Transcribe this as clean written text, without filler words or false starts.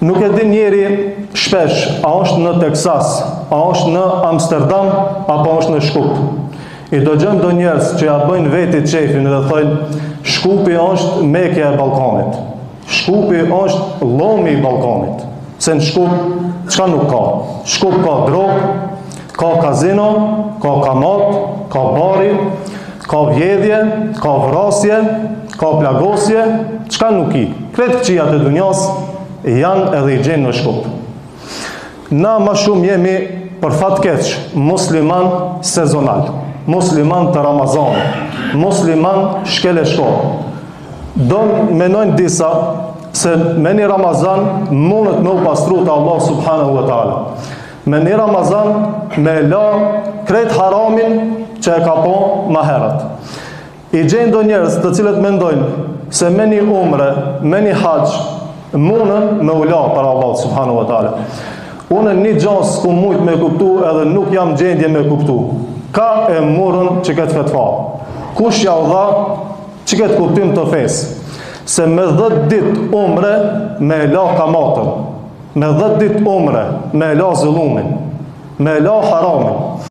Nuk e din njeri shpesh, a është në Teksas, a është në Amsterdam, apo është në Shkup. I dëgjon do njerëz që ja bëjnë vetit qejfin dhe thojnë, Shkupi është Mekja e Ballkanit. Shkupi është llomi i Ballkanit. Se në Shkup, çka nuk ka? Shkup ka drogë, ka kazino, ka kamatë, ka bari, ka vjedhje, ka vrasje, ka plagosje, çka nuk ki. Krejt këqijat e dunjas janë edhe i gjen në Shkup. Na ma shumë jemi për fat keq musliman sezonal, musliman të Ramazanit, musliman shkel e shko. Do menojnë disa se me një Ramazan mundet me u pastru te Allah subhanahu wa ta'ala. Me një Ramazan me la krejt haramin që e ka bo ma herët. I gjen do njerëz të cilët mendojnë se me një umre, me një haxh, munën me u la para Allahut subhanahu wa ta'ala. Unë një gja s'kum mujt me kuptu edhe nuk jam gjendje me kuptu. Ka e murën qëkëtë fetva? Kush jau dha qëkëtë kuptim të fesë? Se me 10 dit umre me la kamatën, me 10 dit umre me la zullumin, me la haramin.